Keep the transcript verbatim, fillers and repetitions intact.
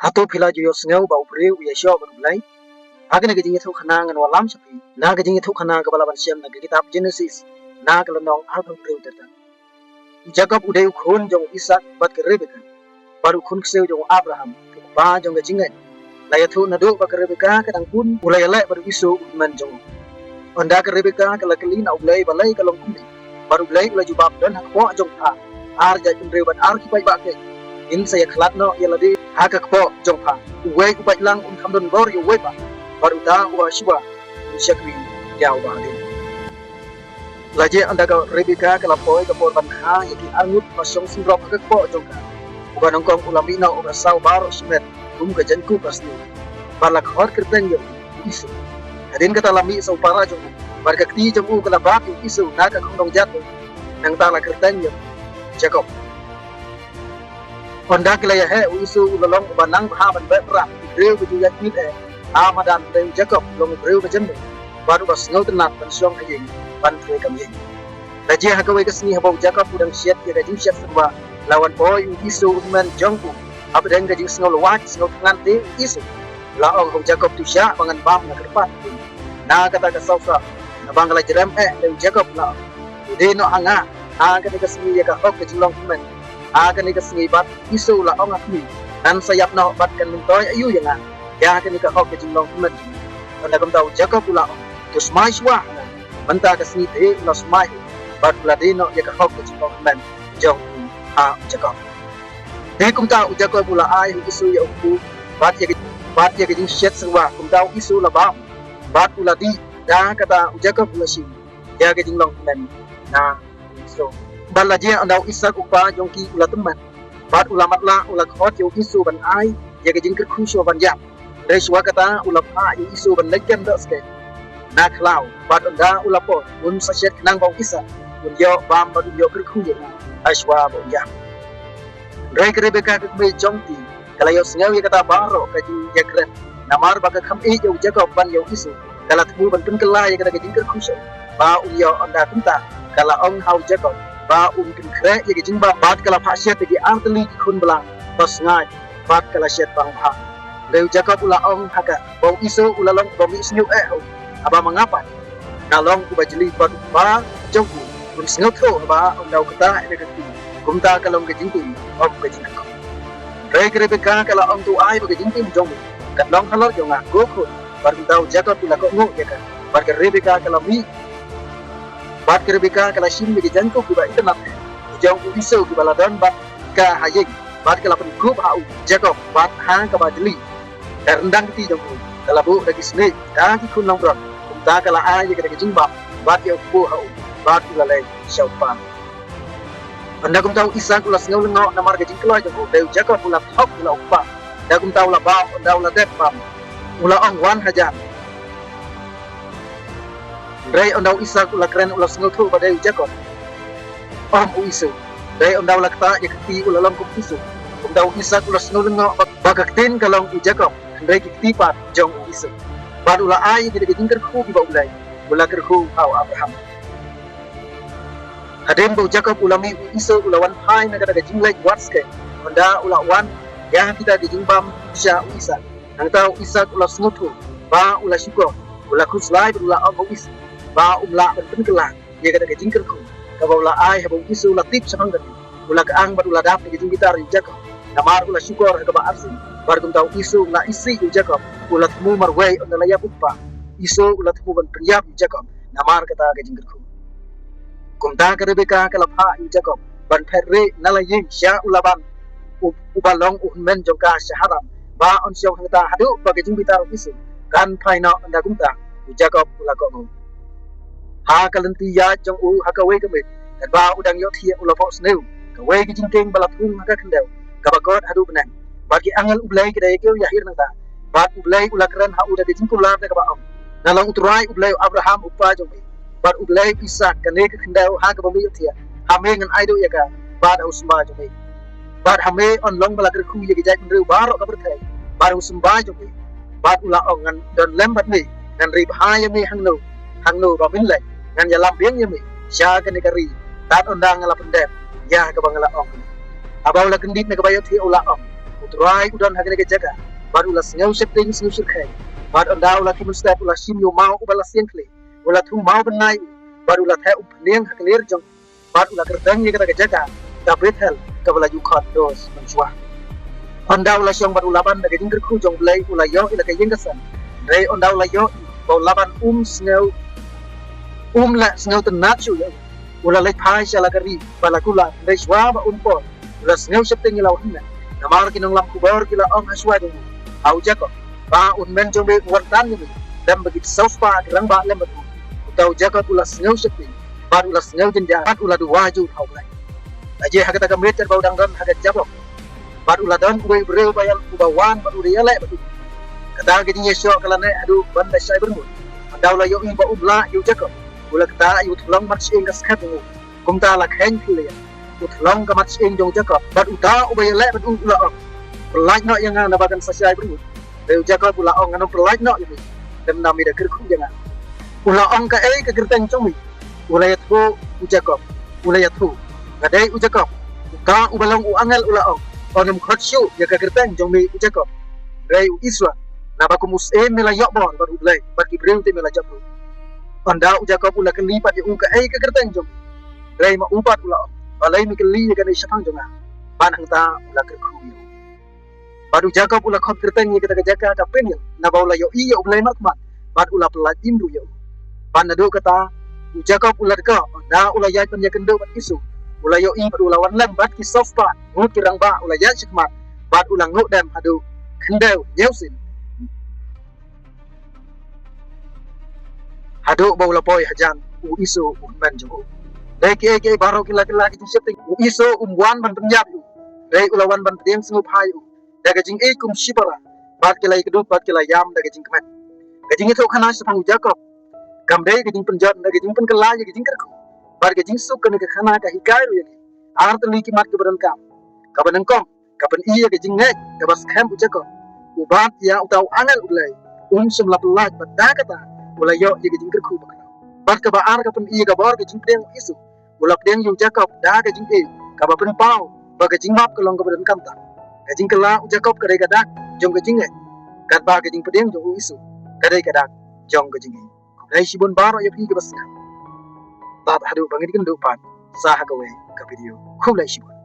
Hato phi la ju ïohsngew ba u briew u ïashoh bad U Blei? Ha kane ka jingïathuhkhana ngan wallam sha phi na ka jingïathuhkhana kaba la ban shem na ka kitab Jenesis, na ka lynnong arphew hynriew ter ter. U Jakob u dei u khun jong u Isak bad ka Rebeka, bad u khun ksiew jong u Abraham, u kpa jong ka jingngeit. La ïathuh naduh ba ka Rebeka ka dang bun, u la ïaleh bad u Esau u hynmen jong u. Ynda ka Rebeka ka la kylli na U Blei balei ka long kumne, bad U Blei u la jubab, don ha kpoh jong pha ar jaitbynriew bad ar ki paidbah keiñ. Ngin sa ïakhlad noh ïa lade ha ka kpoh jong pha. Uwei u baitlang un kham don bor ïa uwei pat, bad uta uba shuwa un shakri ïa uba hadien. La jia ynda ka Rebeka ka la poi ka por ban kha ïa ki arngut ba shong syndrop ha ka kpoh jong ka. Uba nyngkong u la mih noh u rasa baroh shimet kum ka jaiñkup ba sniew, bad la khot kyrteng ïa u, u Esau. Hadien kata la mih sa u para jong u, bad ka kti jong u ka la bat ïa u Esau na ka khongdong jat jong u. Nangta la kyrteng ïa u Jakob. Ynda ki la ïaheh, u Esau u la long uba nang bha ban beh prah, u briew ba ju ïaid miet eh ha madan, hynrei u Jakob u long u briew ba jemnud bad uba sngewtynnat ban shong ha ïing ban trei kam ïing. La jia ha kawei ka sngi haba u Jakob u dang shet ïa ka jingshet syrwa, la wan poi u Esau u hynmen jong u. Hapdeng ka jingsngew lwait sngewthngan te u Esau u la ong ha u Jakob, to shah ba ngan bam na kyrpad. Na kata ka sawsa, naba nga la jrem eh, hynrei u Jakob u la ong, to die noh ha nga ha kane ka sngi ïa ka hok ka jinglong hynmen ha kane ka sngi. Bad u Esau u la ong ha khmih, ngan sa ïap noh bad kan myntoi aïu ïa nga ïa kane ka hok ka jinglong hynmen? Ynda kumta u Jakob u la ong, to smai shuwa ha nga. Mynta ka sngi te u la smai, bad u la die noh ïa ka hok ka jinglong hynmen jong u ha u Jakob. Te kumta u Jakob u la ai ha u Esau ïa u kpu bad ïa ka, bad ïa ka jingshet syrwa. Kumta u Esau u la bam bad u la dih. Da kata u Jakob u la shim ïa ka jinglong hynmen na u Esau. Bad la jia ynda u Isak u kpa jong ki u la tymmen, bad u la matlah, u la khot ïa u Esau ban ai ïa ka jingkyrkhu shuwa ban ïap. Hynrei shuwa kata u la phah ïa u Esau ban leit kem doh skei na khlaw, bad ynda u la poi, un sa shet khnang ba u Isak un ïoh bam bad un ïoh kyrkhu ïa u ha shuwa ba un ïap. Hynrei ka Rebeka ka kmie jong ki ka la ïohsngew ïa kata baroh ka jingïakren, namar ba ka kham ïeit ïa u Jakob ban ïa u Esau. Ka la thmu ban pynkylla ïa kata ka jingkyrkhu sha u ba un ïoh. Ynda kumta ka la ong ha u Jakob ba un pynkhreh ïa ka jingbam, bad ka la phah shet ïa ki artylli ki khun blang basngaid, bad ka la shet bang bha. Hynrei u Jakob u la ong ha ka ba u Esau u la long uba mih shñiuh eh ha u. Haba ma nga pat nga long uba jli, bad u kpa jong u un sngewthuh haba ynda u ktah ïa ka kti. Kumta ka long ka jingtim, ym ka jingkyrkhu. Hynrei ka Rebeka ka la ong, to ai ba ka jingtim jong me kan long halor jong nga, ko khun. Bad kumta u Jakob u la kohnguh ïa ka. Bad ka Rebeka ka la mih, bad ka Rebeka ka la shim ïa ki jaiñkup kiba itynnat ki jong u Esau kiba la don bad ka ha ïing, bad ka la pynkup ha u Jakob bad ha kaba jli ka ryndang kti jong u, ka la buh da ki snieh da ki khun langbrot. Kumta ka la ai ïa kata ka jingbam bad ïa u kpu ha u, bad u la leit sha u kpa. Ynda kumta u Isak u la sngew lyngngoh namar ka jingkloi jong u, hynrei u Jakob u la thok, u la, u kpa. Ynda kumta u la bam, ynda u la dep bam u la ong, wan hajan. Hynrei ynda u Isak u la kren, u la sngewthuh ba dei u Jakob, ym u Esau. Hynrei ynda u la ktah ïa ka kti u la long kum u Esau. Kumta u Isak u la sngew lyngngoh ba, ba ka ktien ka long u Jakob, hynrei ki kti pat jong u Esau. Bad u la ai ïa ki da ka jingkyrkhu kiba U Blei u la kyrkhu ha u Abraham. Hadien ba u Jakob u la mih, u Esau u la wan phai na kata ka jingleit wad skei. Ynda u la wan ïa kita ki jingbam sha u Isak, nangta u Isak u la sngewthuh ba u la shukor, u la khuslai bad u la ong ha u Esau ba um lah ban pynkylla ïa kata ka jingkyrkhu kaba u la ai. Haba u Esau u la tip shaphang kane, u la kyang bad u la dap da ka jingbitar ïa u Jakob, namar u la shukor ha kaba arsien. Bad kumta u Esau u la isih ïa u Jakob, u la thmu marwei ynda la ïap u kpa. Esau u la thmu ban pynïap ïa u Jakob namar kata ka jingkyrkhu. Kumta ka Rebeka ka la phah ïa u Jakob ban phet rieh na la ïing sha u Laban, u, uba long u hynmen jong ka sha Haran, ba un shong hangta haduh ba ka jingbitar u Esau kan phai noh. Ynda kumta u Jakob u la kohnguh. Ha ka lynti ïaid jong u ha kawei ka miet, katba u dang ïohthiah, u la phohsniew kawei ka jingkieng ba la thung ha ka khyndew kaba kot haduh bneng. Bad ki angel U Blei ki da ïa kiew ïa hir nangta. Bad U Blei u la kren ha u da ka jingkular da kaba ong, nga long U Trai U Blei u Abraham u kpa jong me, bad U Blei u Isak. Kane ka khyndew ha kaba me ïohthiah, ha me ngan ai duh ïa ka bad ha u symbai jong me. Bad ha me yn long ba la kyrkhu ïa ki jaitbynriew baroh ka pyrthei bad ha u symbai jong me. Bad u la ong, ngan don lem bad me, ngan ri bha ïa me hangno hangno ba men leit, ngan ïalam biang ïa me sha kane ka ri, tad ynda nga la pyndep ïa kaba nga la ong. Haba u la kyndit na kaba ïohthiah u la ong, U Trai u don ha kane ka jaka, bad u la sngew sheptieng sngew shyrkhei. Bad ynda u la khie mynstep u la shim ïa u maw uba la siang khlieh, u la thung maw bynai u, bad u la theh umphniang ha ka lier jong u, bad u la kyrteng ïa kata ka jaka da Bethel, kaba la ju khot dos mynshuwa. Ynda u la shong bad u Laban da ka jingkyrkhu jong U Blei u la ïoh ïa la ka ïing ka sem. Hynrei ynda u la ïohi ba u Laban um sngew, um leh sngewtynnad shuh ïa u, u la leit phai sha la ka ri ba la kular, hynrei shuwa ba un poi u la sngew sheptieng ïa la u hynmen. Namar ki nonglam khubor ki la ong ha shuwa jong u, ha u Jakob, ba u hynmen jong me u wan tan ïa me, lem bad ki saw spah ki rangbah lem bad u. Uta u Jakob u la sngew sheptieng bad u la sngew jynjar bad u la duwai jur ha U Blei. Lajong ha kata ka miet katba u dang don ha ka jabok, bad u la don uwei u briew ba ïa, uba wan bad u da ïaleh bad u. Kata ka jingïashoh ka la neh haduh ban da shai byrngut. Ynda u la ïohi ba um lah ïa u Jakob, u la ktah ïa u thlong mat shyieng ka skhem jong u. Kumta la kheiñ khlieh ïa u thlong ka mat shyieng jong u Jakob, bad uta uba ïaleh bad u u la ong, pyllait noh ïa nga naba kan sa shai byrngut. Hynrei u Jakob u la ong, ngan ym pyllait noh ïa me, lymda me da kyrkhu ïa nga. U la ong, kaei ka kyrteng jong me? U la ïathuh u Jakob, u la ïathuh, nga dei u Jakob. Uta uba long u angel u la ong, yn ym khot shuh ïa ka kyrteng jong me u Jakob, hynrei u Israel, naba kum u syiem me la ïoh bor bad U Blei, bad ki briew te me la jop ruh. Ynda u Jakob u la kylli pat ïa u, kaei ka kyrteng jong me? Hynrei ma u pat u la ong, balei me kylli ïa kane shaphang jong nga? Bad hangta u la kyrkhu ïa u. Bad u Jakob u la khot kyrteng ïa kata ka jaka ka Peniel, naba u la ïohi ïa U Blei markhmat, bad u la pyllait im ruh ïa u. Bad naduh kata u Jakob u la dka, ynda u la ïaid ban ïakynduh bad Esau, u la ïohi bad u la wan lem bad ki saw spah ngut ki rangbah, u la ïaid shakhmat, bad u la nguh dem haduh khyndew hynñiew sien, haduh ba u la poi hajan u Esau u hynmen jong u. Dei kiei kiei baroh ki la kylla ki jingsheptieng, u Esau um wan ban pynïap ïa u, hynrei u la wan ban pdiang sngewbha ïa u da ka jingïeit kum shipara, bad ki la ïakdup bad ki la ïam da ka jingkmen. Ka jingïathuhkhana shaphang u Jakob kam dei ka jingpynjot, da ka jingpynkylla ïa ka jingkyrkhu. Bad ka jingsuk kane ka khana ka hikai ruh ïa ngi ar tylli ki mat kiba donkam. Kaba nyngkong, ka pyni ïa ka jingngeit kaba skhem u Jakob, u bat ïa uta u angel U Blei um shym la pyllait, bad da kata u la ïoh ïa ka jingkyrkhu bakla. Bad kaba ar, ka pyni ïa ka bor ka jingpdiang u Esau, u la pdiang ïa u Jakob da ka jingïeit, kaba pynpaw ba ka jingmap ka long kaba donkam tam. Ka jingkylla u Jakob ka dei ka dak jong ka jingngeit, katba ka jingpdiang jong u Esau ka dei ka dak jong ka jingïeit. Khublei shibun baroh ïa phi kiba sngap. Tad haduh ba ngin ïakynduh pat sa ha kawei ka video. Khublei shibun.